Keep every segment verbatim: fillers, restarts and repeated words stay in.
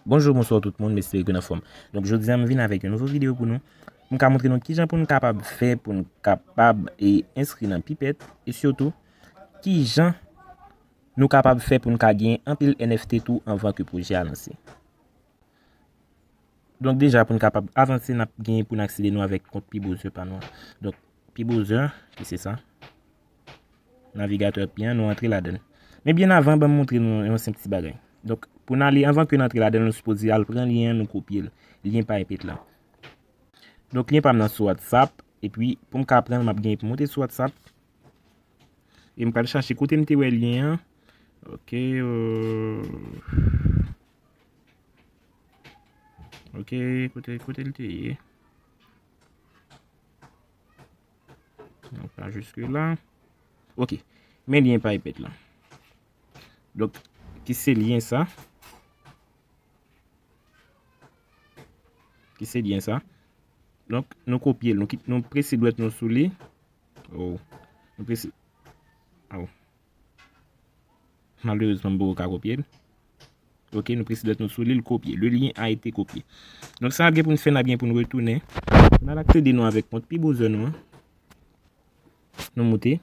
Bonjou, bonswa tout moun, m espere ke n anfòm. Donk, jodi a, m vin avèk yon nouvo videyo pou nou. M ka montre nou kijan pou n kapab fè, pou n kapab e enskri nan Pipèt, e sitou, kijan nou kapab fè pou n ka gen anpil N F T tou anvan ke pwojè a lanse. Donk, deja, pou n kapab avanse, n ap gen pou n aksede nou avèk kont Pi Browser pa nou an. Donk, Pi Browser, ki se sa. Navigatè Pi an, nou antre ladan l. Men byen avan, ban m montre nou yon senp ti bagay. Donk, pou n ale, anvan ke n antre ladan l, nou sipoze al pran lyen an, nou kopye l. Lyen Pipèt la. Donk, lyen pa m nan sou WhatsApp. Epi, pou m ka pran l, m ap gen pou monte sou WhatsApp. E m pral chache kote m te wè lyen an. Ok, euh, ok, kote, kote l te ye? Non, pa jiske la. Ok. Men lyen Pipèt la. Donk, ki se lyen sa. Ki se lyen sa. Donk, nou kopye l. Nou, kit, nou prese dwèt nou sou li. Oh. Nou prese. Oh. Malerezman, m poko ka kopye l. Ok, nou prese dwèt nou sou li, l kopye. Le lien a été copié. Donk, sa n ap gen pou n fè, n ap gen pou n retounen. Pou n al aksede nou avèk kont Pi Browser nou an. Nou moute.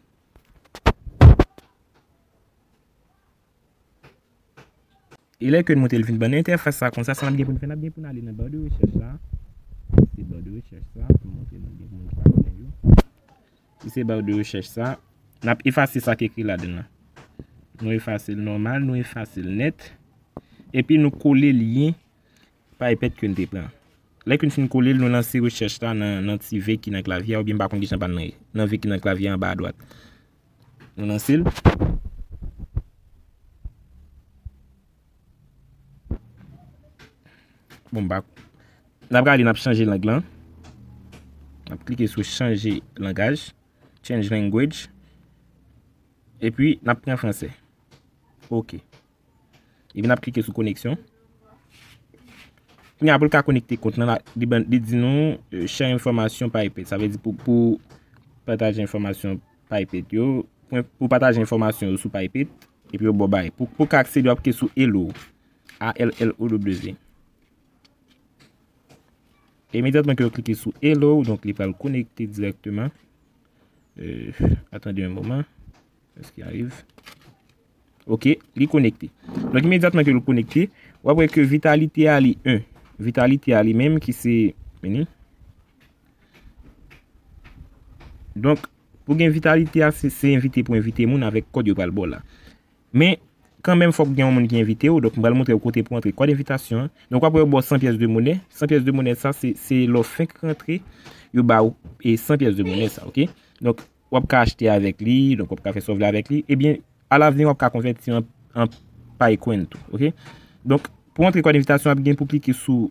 E lè ke n moute l vin ban n entèfas sa konsa, sa n ap gen pou n fè, n ap gen pou n ale nan ba de rechèch la. Se ba de rechèch sa, pou montre nou gen pou moun ki pa konnen yo. Si se ba de rechèch sa, n ap efase sa k ekri ladan l lan. Nou efase l nòmal, nou efase l nèt. Epi nou kole lyen Pipèt ke n te pran. Lè ke n fin kole l, nou lanse rechèch la nan, nan ti V ki nan klavye a, oubyen m pa konn kijan pa n nan, nan V ki nan klavye a anba adwat. Nou lanse l. Bon, m pa, n ap gade, n ap chanje lang lan. N ap klike sou chanje langaj, change language. Epi, n ap pran fransè. Ok. Epi, n ap klike sou koneksyon. Kounye a, pou l ka konekte kont lan, la, li ban, li di nou, euh, share information Pipèt. Sa vle di pou, pou pataje enfòmasyon Pipèt yo, pou, pou pataje enfòmasyon yo sou Pipèt, epi yo ba w bagay. Pou, pou ka aksede, w ap klike sou Hello. A L L O W. E imedyatman ke w klike sou Hello, donk li pral konekte dirèkteman. Euh, attendez un moment. Est-ce qu'il arrive? Ok, li konekte. Donk, imedyatman ke li konekte, w ap wè ke vitalite a li en. Vitalite a li menm ki se, vini. Donk, pou gen vitalite a, se, se envite pou envite moun avèk kòd yo pral ba w la. Men, kanmenm, fòk gen yon moun ki envite w. Donk, m pral montre w kote pou antre kòd envitasyon an. Donk, w ap wè yo ba w san pyès de monè. San pyès de monè sa, se, se lè w fenk rantre, yo ba w, e, san pyès de monè sa, ok? Donk, w ap ka achte avèk li, donk w ap ka fè sa w vle avèk li. Ebyen, alavni, w ap ka konvèti an, an Picoin tou, ok? Donk, pou antre kòd envitasyon, w ap gen pou klike sou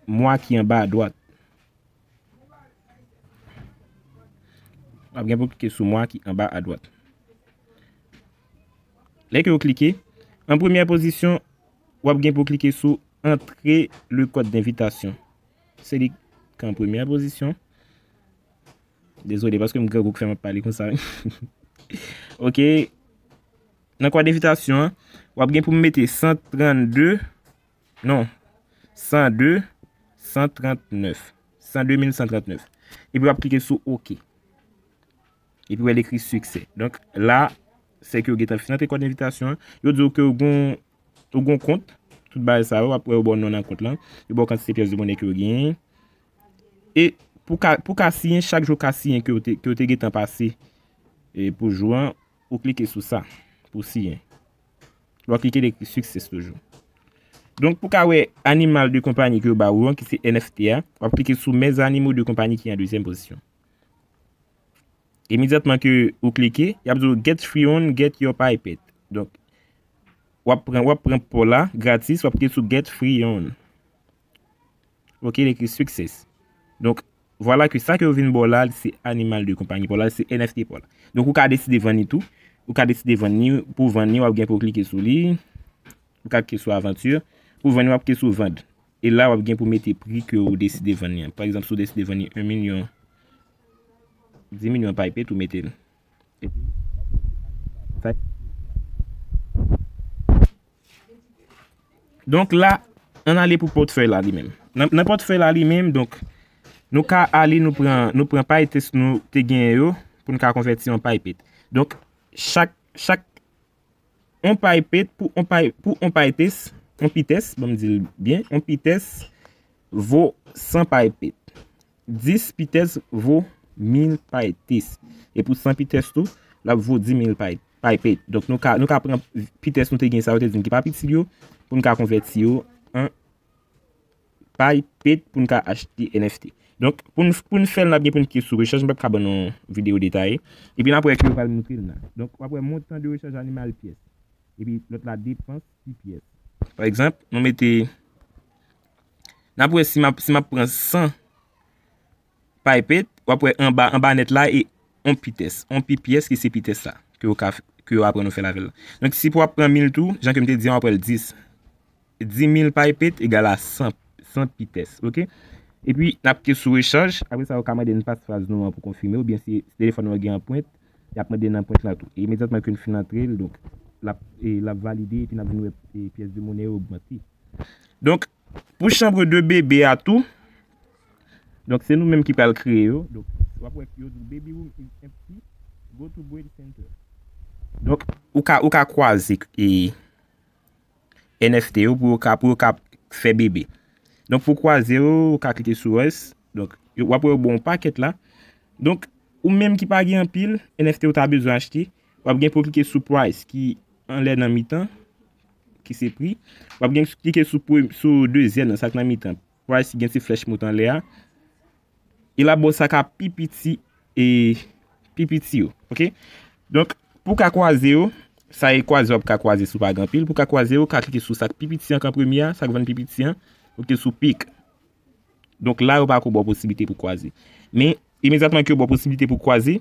mwa ki anba adwat. W ap gen pou klike sou mwa ki anba adwat. Lè ke w klike, an premyè pozisyon, w ap gen pou klike sou entrer le code d'invitation. Se li k an premyè pozisyon. Dezole, paske m grangou k fè m ap pale konsa. Ok. Nan kòd envitasyon an, w ap gen pou mete san trannde, non, san de, san trannèf. San de mil san trannèf. Epi w ap klike sou ok. Epi w wè l ekri siksè. Donk, la, se ke w gentan fin antre kòd envitasyon an. Yo di w ke w gon, w gon kont. Tout bagay sa yo, w ap wè yo ba w non nan kont lan. Yo ba w kantite pyès de monè ke w genyen. E pou ka, pou ka siyen, chak jou w ka siyen ke w te, ke w te gentan pase, e pou jou an, ou klike sou sa. Pou siyen. Lè w klike, l ekri success toujou. Donk, pou ka wè animal de konpayi ke yo ba ou an, ki se N F T a, w ap klike sou mes animaux de compagnie ki an dezyèm pozisyon. Imedyatman ke ou klike, y ap di w get free on, get your pipette. Donk, w ap pran, w ap pran pa w la, gratis, w ap klike sou get free on. Ok, l ekri success. Donk, vwala ke sa ke yo vin ba w la, se animal de konpayi pa w la, se N F T pa w la. Donk, ou ka deside vann li tou. Ou ka deside vann li, pou vann li, w ap gen pou w klike sou li. Ou ka klike sou avanti. Pou vann li, w ap klike sou vendre. E la, w ap gen pou mete pri ke ou deside vann li an. Pa egzanp, si w deside vann li en milyon, dis milyon pipette, ou mete l. Epi, sa, donk la, ann ale pou pòtfèy la li menm. Nan, nan pòtfèy la li menm, donk, nou ka ale, nou pran, nou pran Pytest nou te genyen yo, pou n ka konvèti an Pypet. Donk, chak, chak, on Pypet, pou on Py-, pou on Pytest, on Pytest, ban m di l byen, on Pytest vo san Pypet. Dis Pytest vo mil Pytest. E pou san Pytest tou, l ap vo dis mil Py-, Pypet. Donk, nou ka, nou ka pran Pytest nou te gen sa yo te di n ki pa itil yo, pou n ka konvèti yo an Pypet pou n ka achte N F T. Donk, pou n, pou n fè l, n ap gen pou n klike sou rechèch, m p ap ka ban nou videyo detaye. Epi n ap wè ke yo pral montre n la. Donk, w ap wè montan de rechèch animal pyès. Epi lòt la depans pi pyès. Pa egzanp, nou mete, n ap wè si m ap, si m ap pran san Pypet, w ap wè anba, anba nèt la e on Pytest. On pi pyès ki se Pytest sa, ke yo ka, ke yo aprann nou fè l avè l. Donk, si pou w ap pran mil tou, jan ke m te di an, w ap wè l dis. Dis mil Pypet egal a san, san Pytest, oke? Epi, n ap klike sou rechèch. Apre sa, yo ka mande n pasfraz nou an pou konfime, oubyen si telefòn nou an gen anprent, y ap mande n anprent la tou. E imedyatman ke n fin antre l, donk, l ap, e, l ap valide, epi n ap vin wè, e, pyès de monè yo ogmante. Donk, pou chanbre de bebe a tou, donk, se nou menm ki pral kreye yo. Donk, w ap wè yo di w, "Baby room is empty, go to Braille Center." Donk, ou ka, ou ka kwaze, e, N F T yo pou yo ka, pou yo ka fè bebe. Donk, pou kwaze yo, ou ka klike sou Us. Donk, yo, w ap wè yo ba w yon pakèt la. Donk, ou menm ki pa gen anpil N F T ou ta bezwen achte, w ap gen pou klike sou Price ki anlè nan mitan, ki se pri. W ap gen klike sou pre-, sou dezyèm nan, sa k nan mitan. Price ki gen ti flèch mouton anlè a. E l ap ba w sa k ap pi piti, e pi piti yo, oke? Donk, pou w ka kwaze yo, sa e kwaze w ap ka kwaze si w pa gen anpil. Pou w ka kwaze yo, w ka klike sou sa k pi piti an k an premye a, sa k vann pi piti an, ou klike sou Pick. Donk, la, yo pako ba w posiblite pou kwaze. Men, imedyatman ke yo ba w posiblite pou kwaze,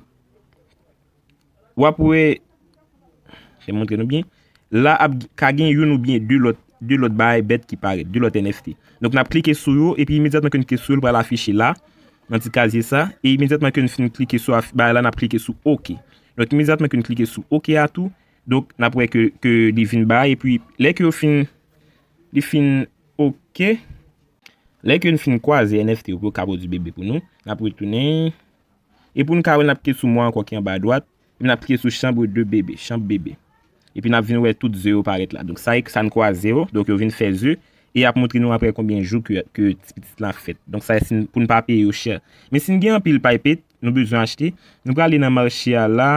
w ap wè, fè m montre nou byen. La ap ka gen youn oubyen de lòt, de lòt bagay bèt ki parèt, de lòt N F T. Donk, n ap klike sou yo, epi imedyatman ke n klike sou yo, l pral afiche la, nan ti kazye sa. E imedyatman ke n fin klike sou af-, bagay la, n ap klike sou OK. Donk, imedyatman ke n klike sou OK a tou, donk, n ap wè ke, ke li vin bay, epi lè ke yo fin, li fin OK, lè ke n fin kwaze N F T yo pou yo ka pwodui bebe pou nou, n ap retounen. E pou n ka wè, n ap klike sou mwen ankò ki anba adwat. Epi n ap klike sou chanbre de bebe, chanm bebe. Epi n ap vin wè tout ze yo parèt la. Donk, sa e sa n kwaze yo. Donk, yo vin fè ze. E y ap montre nou apre konbyen jou ke, ke ti pitit la fèt. Donk, sa e si n, pou n pa peye yo chè. Men si n gen anpil Pypet, nou bezwen achte, nou prale nan mache a la,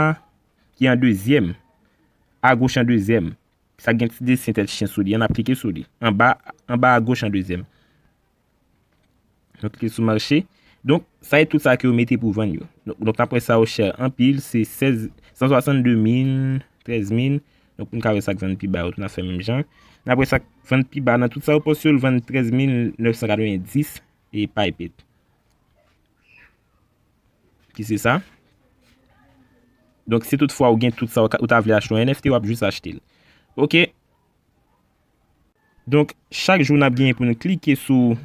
ki an dezyèm. Agoch an dezyèm. Sa gen ti desen tèt chen sou li an, n ap klike sou li. Anba, anba agoch an dezyèm. Nou klike sou mache. Donk, sa e tout sa ke yo mete pou vann yo. Donk, donk, n ap wè sa yo chè anpil, se sèz, san swasannde mil, trèz mil. Donk, pou n ka wè sa k vann pi ba yo tou, n ap fè menm jan. N ap wè sa k vann pi ba nan tout sa yo pòs yo, l vann trèz mil nèf san katrevenndis e Pypet. Ki se sa. Donk, si toutfwa ou gen tout sa ou ka, ou ta vle achte yon N F T, w ap jis achte l. Oke. Donk, chak jou n ap genyen pou n klike sou,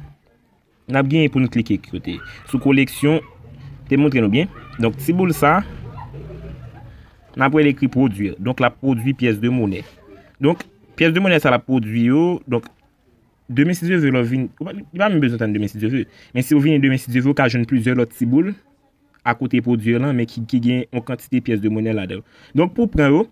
n ap genyen pou n klike ki kote? Sou koleksyon, te montre nou byen. Donk, ti boul sa, n ap wè l ekri pwodui. Donk, l ap pwodui pyès de monè. Donk, pyès de monè sa l ap pwodui yo, donk, demen si Dye vle, lè w vin, ou pa, li pa menm bezwen tann demen si Dye vle. Men si w vini demen si Dye vle, ou ka jwenn plizyè lòt ti boul akote pwodui lan, men ki, ki gen yon kantite pyès de monè ladan yo. Donk, pou w pran yo,